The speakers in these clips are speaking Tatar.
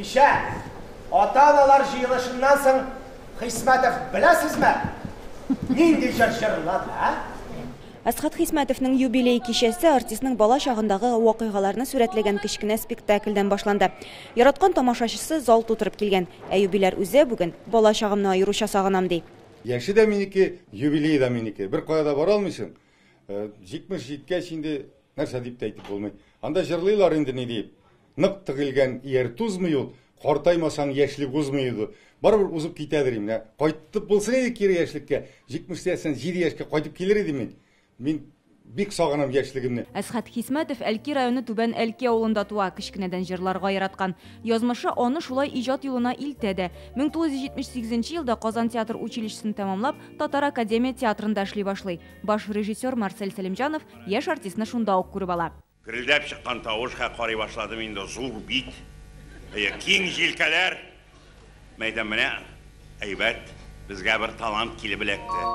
Кичә ата-аналар җыелышыннан соң Хисмәтов беләсезме, нинди җыр җырлады, ә? Әсхәт Хисмәтовның юбилей кичәсе артистның бала чагындагы вакыйгаларны сурәтләгән кечкенә спектакльдән башланды. Яраткан тамашачысы зал тутырып килгән. Ә юбиляр үзе бүген бала чагымны аеруча сагынам ди. Яше дә минеке, юбилее да минеке. Бер кая да бара алмыйсың. 70 җиткәч инде нәрсә дип тә әйтеп булмый. Анда җырлыйлар инде ни диеп. Нык тыгылган ияр тузмый ул, картаймасаң яшьлек узмый иде. Барыбер узып китәдер инде. Кайтып булсын иде кире яшьлеккә. 77 яшькә кайтып килер идем мин. Мин бик сагынам яшьлегемне. Әсхәт Хисмәтов Әлки районы Түбән Әлки авылында туа, кечкенәдән җырларга яраткан. Язмышы аны шулай иҗат юлына илтә дә. 1978 елда Казан театр училищесын тәмамлап, Татар академия театрында эшли башлый. Баш режиссер Марсель Сәлимҗанов яшь артистны шунда ук күреп ала. Гөрелдәп чыккан тавышка карый башладым инде, зур бит, киң җилкәләр. Мәйдан менә әйбәт, безгә бер талант килеп эләкте.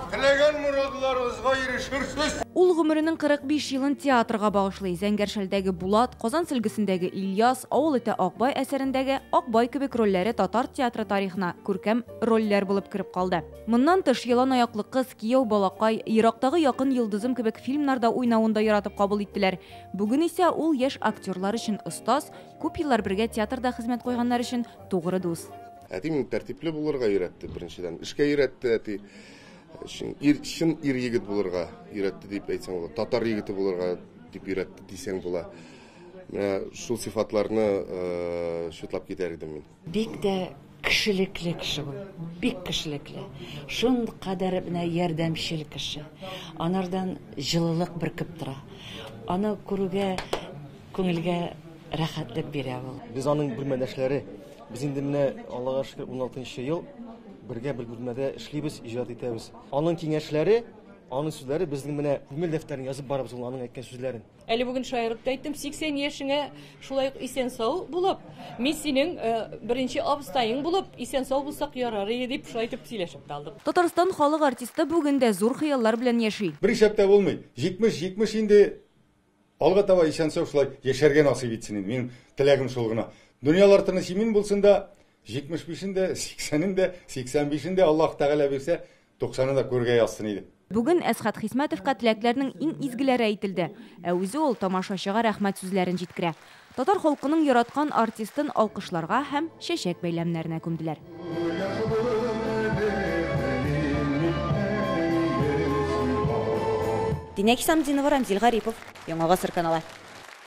Теләгән морадларыгызга ирешерсез. Ул гомеренең 45 елын театрга багышлый. Зәңгәр шәлдәге Булат, Казан сөлгесендәге Ильяс, Авыл эте Акбай әсәрендәге Акбай кебек рольләре татар театры тарихына күркәм рольләр булып кереп калды. Моннан тыш, Ялан аяклы кыз, Кияү балакай, Ерактагы якын йолдызым кебек фильмнарда уйнавын да яратып кабул иттеләр. Бүген исә ул яшь актерлар өчен остаз, күп еллар бергә театрда хезмәт куйганнар өчен тугры дус. Әти мине тәртипле булырга өйрәтте, беренчедән. Эшкә өйрәтте әти. Чын ир, чын ир егет булырга өйрәтте дип әйтсәң була. Татар егете булырга дип өйрәтте дисәң була. Менә шул сыйфатларны чутлап китәр идем мин. Бик тә кешелекле кеше ул, бик кешелекле. Шуникадәр менә ярдәмчел кеше. Анардан җылылык бөркеп тора. Аны күрүгә күңелгә рәхәтлек бирә ул. Без аның бүлмәдәшләре. Без инде менә Аллага шөкер 16 ел бергә бер бүлмәдә эшлибез, иҗат итәбез. Аның киңәшләре, аның сүзләре безнең менә күңел дәфтәрен язып барабыз ул аның әйткән сүзләрен. Әле бүген шаярып та әйттем, 80 яшеңә шулай ук исән-сау булып, мин синең беренче абыстаең булып, исән-сау булсак ярар иде дип шулай итеп сөйләшеп тә алдык. Татарстан халык артисты бүген дә зур хыяллар белән яши. Бер исәптә булмый. 70-70 инде алга таба исән-сау шулай яшәргә насыйп итсен инде. Минем теләгем шул гына. Дөньялар тыныч имин булсын да, 75-ен дә, 80-ен дә, 85-ен дә Аллаһ Тәгалә бирсә, 90-ын да күрергә язсын иде. Бүген Әсхәт Хисмәтовка теләкләрнең иң изгеләре әйтелде. Ә үзе ул тамашачыга рәхмәт сүзләрен җиткерә. Татар халкының яраткан артистын алкышларга һәм чәчәк бәйләмнәренә күмделәр. Динә Хисамдинова, Рамзил Гарипов, Яңа Гасыр каналы.